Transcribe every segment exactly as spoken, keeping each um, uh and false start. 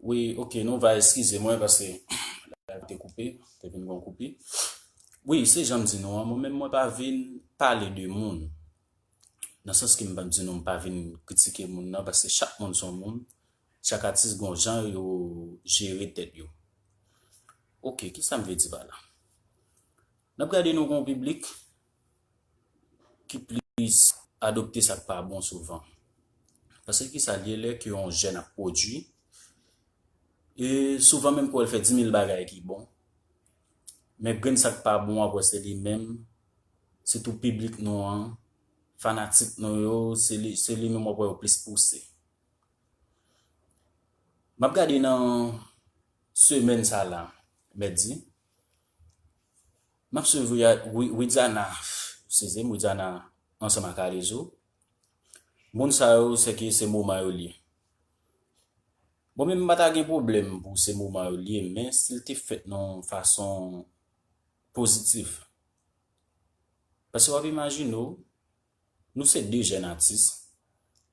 Wi, ok, nou va eskize mwen paske live te koupe, te vin gon koupe. Wi, se jan m di nou an, mwen menm mwen pa vin pale de moun. Nan sans ke m pa di nou m pa vin kritike moun nan, paske chak moun se yon moun, chak atis gon jan yo jere tèt yo. Ok, kisa m vle di pa la? N ap gade nou gon piblik ki plis adopte sa k pa bon souvan. Paske kisa l ye lè ke yon jèn ap pwodui, e souvan menm ke w wè l fè dimil bagay ki bon, men grenn sa k pa bon, w ap wè se li menm, sitou piblik nou an, fanatik nou yo, se li, se li menm w ap wè yo plis pouse. M ap gade nan semèn sa la, mèdi, m ap swiv Wi-, Wi-, Widiana, eskize m, Widiana ansanm ak Alezo. Moun sa yo, se ke se moman yo li ye. Bon, men m pa ta gen pwoblèm pou se moman yo li ye, men si l te fèt nan yon fason pozitif. Paske w ap imajine w, nou se de jèn atis,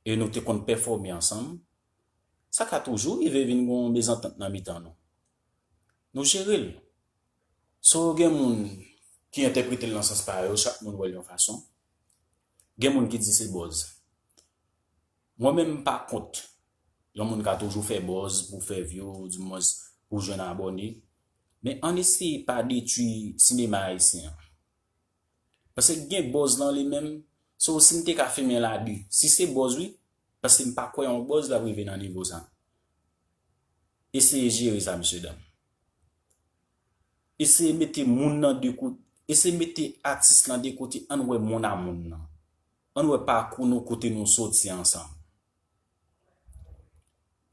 e nou te konn pèfòme ansanm, sa ka toujou rive vin gon mezantant nan mitan nou. Nou jere l. So, gen moun ki entèprete l nan sans pa yo, chak moun wè l yon fason. Gen moun ki di se buzz. Mwen menm, m pa kont yon moun ka toujou fè buzz pou fè view, dimwens pou jwenn abòne. Men ann eseye pa detwi sinema ayisyen an. Paske gen buzz lan li menm, so si m te ka fèmen l a de, si se buzz wi, paske m pa kwè yon buzz l ap rive nan nivo sa. Eseye jere sa, mesye dam. Eseye mete moun nan de kote, eseye mete atis lan de kote, ann wè moun a moun nan. Ann wè pakou nou, kote nou soti ansanm.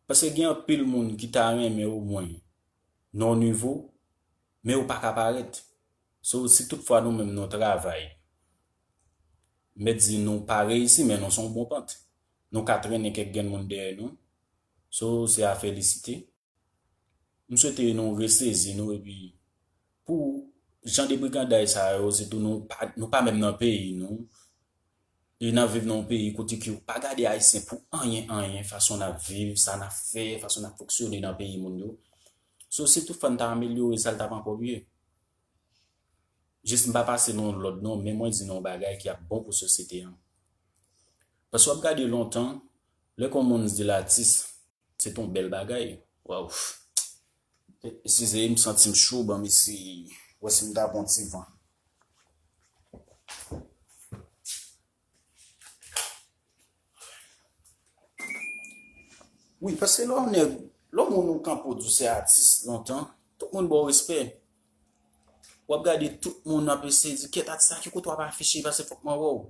Paske gen anpil moun ki ta renmen omwen nan yon nivo, men yo pa ka parèt. So, si tout fwa nou menm nou travay, m mèt di nou pa reyisi, men nou se yon bon pant. Nou ka trennen kèk grenn moun dèyè nou. So, se a felisite. M swete nou resezi nou, epi pou jan de briganday sa yo, sitou nou pa, nou pa menm nan peyi nou, e n ap viv nan yon peyi kote ke yo pa gade Ayisyen pou anyen, anyen, fason n ap viv, sa n ap fè, fason n ap fonksyone nan peyi moun yo. So, si tout fwa n ta amelyore sa, l t ap ankò pye. Jis m pa pase nou lòd non, men mwen di nou yon bagay ki ap bon pou sosyete an. Paske w ap gade lontan, lè ke yon moun di l atis, se t on bèl bagay. Waw. Eskize, m santi m cho, ban m eseye wè si m ta pran ti van. Wi, paske lè yon nèg, lè yon moun ou kanpe w di w se atis lontan, tout moun ba w respè. W ap gade tout moun ap eseye di, kèt atis la, ki kote w ap afiche, paske fòk mwen wè w.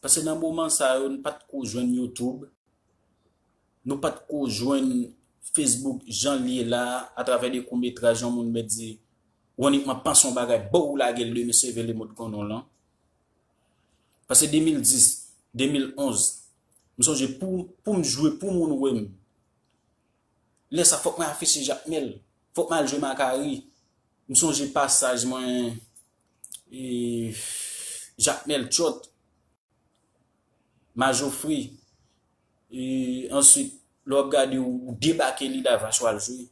Paske nan moman sa yo, nou pa t ko jwenn YouTube, nou pa t ko jwenn Facebook jan l ye la, atravè de kout metraj, yon moun mèt di, w annikman panse yon bagay, bow, ou lage l demen, seve lemond konnen w lan. Paske de mil dis, de mil onz, m sonje pou, pou m jwe, pou moun wè m. Lè sa, fòk mwen afiche Jakmèl, fòk m al jwe Makari. M sonje pasaj mwen, e, Jakmèl, Tchòt, Majofri. E answit, lè w ap gade, ou debake Lidavach w al jwe.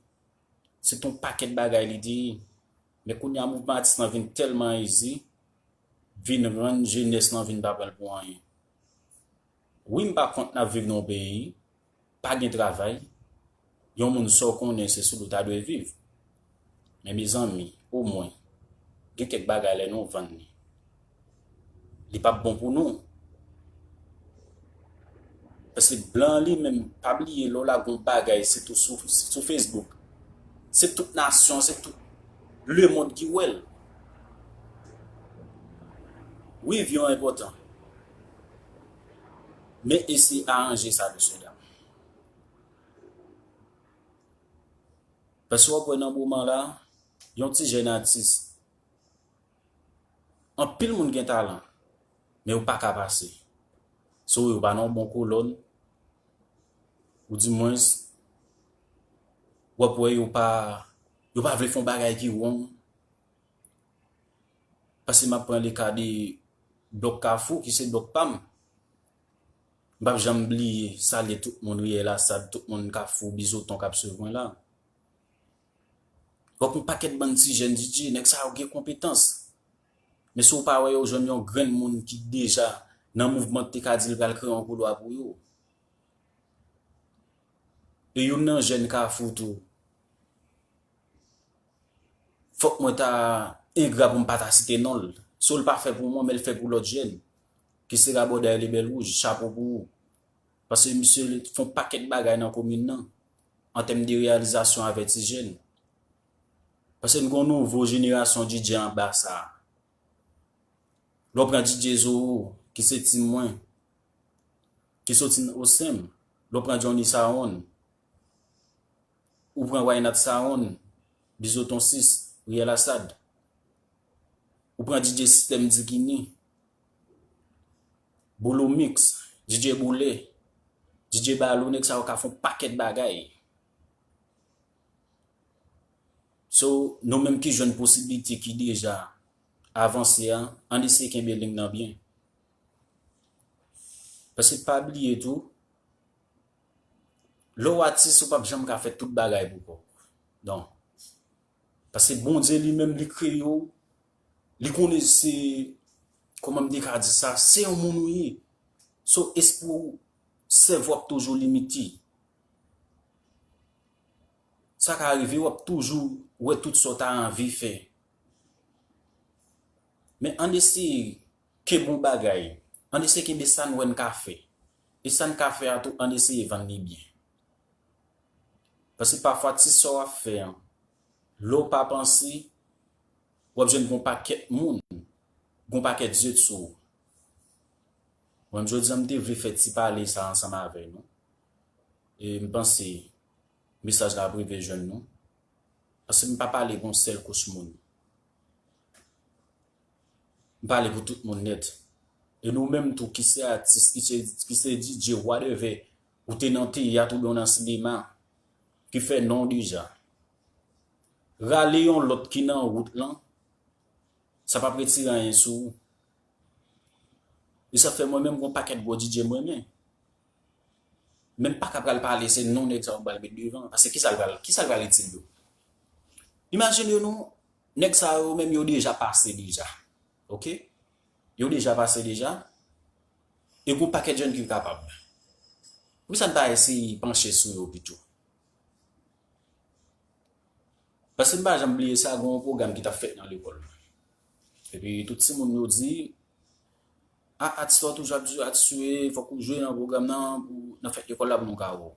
Se t on pakèt bagay li te ye. Men kounye a, mouvman atis lan vin tèlman eze, vin rann jenès lan vin pa pran l pou anyen. Wi, m pa kont n ap viv nan yon peyi, pa gen travay, yon moun sa w konnen se sou do ta dwe viv. Men mezanmi, omwen, gen kèk bagay lè nou vann li, li p ap bon pou nou. Paske blan li menm, pa bliye lè w lage yon bagay, sitou sou, sou Facebook, se tout nasyon, se tout lemonn ki wè l. Wi, vi w enpòtan. Men eseye aranje sa, mesye dam. Paske w ap wè nan moman la, yon ti jèn atis, anpil moun gen talan, men yo pa ka pase. So, yo pa nan yon bon kolòn, oudimwens, w ap wè yo pa, yo pa vle fè yon bagay ki wrong. Paske m ap pran le ka de blòk Kafou, ki se blòk pa m. M p ap janm bliye, salye tout moun Riyèl Asad, tout moun Kafou, Bizoton k ap swiv mwen la. W ap yon pakèt bann ti jèn D J, nèg sa yo gen konpetans. Men si w pa wè yo jwenn yon grenn moun ki deja nan mouvman te ka di l pral kreye yon koulwa pou yo. E youn nan jèn Kafou tou. Fòk mwen ta engra pou m pa ta site non l. So l pa fè pou mwen, men l fè pou lòt jèn. Ki se Rabòday Lebèl Wouj, chapo pou ou. Paske misye fè yon pakèt bagay nan komin nan, an tèm de reyalizasyon avè ti jèn. Paske n gen yon nouvo jenerasyon D J anba sa. Lè w pran D J Zoro, ki se tim mwen, ki soti nan Osem, lè w pran Johnny Saron, ou pran Waynat Saron, Bizoton sis, Riyèl Asad, ou pran D J Sistèm Dikini, Bolo Mix, D J Boule, D J Balo, nèg sa yo ka fè yon pakèt bagay. So, nou menm ki jwenn posiblite ki deja avanse a, ann eseye kenbe liy nan byen. Paske pa bliye tou, lè w atis, ou p ap janm ka fè tout bagay pou kò w. Non. Paske Bondye li menm, li kreye w, li konnen se, kòman m te ka di sa, se yon moun ou ye. So, espri w, sèvo ap toujou limite. Sa ka rive, w ap toujou wè tout sa w ta anvi fè. Men ann eseye kenbe yon bagay. Ann eseye kenbe sa n wè n ka fè. E sa n ka fè a tou, ann eseye vann li byen. Paske pafwa, ti sa w ap fè an, lè w pa panse, w ap jwenn gon pakèt moun, gon pakèt zye sou ou. Mwen, jodi a, m te vle fè ti pale sa ansanm avè nou. E m panse mesaj la ap rive jwenn nou. Paske m pa pale pou yon sèl kouch moun. M pale pou tout moun nèt. E nou menm tou ki se atis, ki se, ki se D J, whatever, ou te nan teyat oubyen w nan sinema, ki fè non w deja. Rale yon lòt ki nan wout lan, sa p ap retire anyen sou ou. E sa fè mwen menm gon pakèt gwo D J m renmen. Men m pa ka pral pale, se non nèg sa yo m pral met devan. Paske kisa l pral, kisa l pral itil yo? Imajine nou, nèg sa yo menm yo deja pase deja. Oke? Yo deja pase deja. E gon pakèt jèn ki kapab. Poukisa n pa eseye panche sou yo pito? Paske m pa janm bliye sa, gen yon pwogram ki t ap fèt nan lekòl. Epi tout timoun yo di, a, atis la toujou ap jwe, atis yo ye, fòk ou jwe nan pwogram nan, pou, nan fèt lekòl la pou nou ka wè w.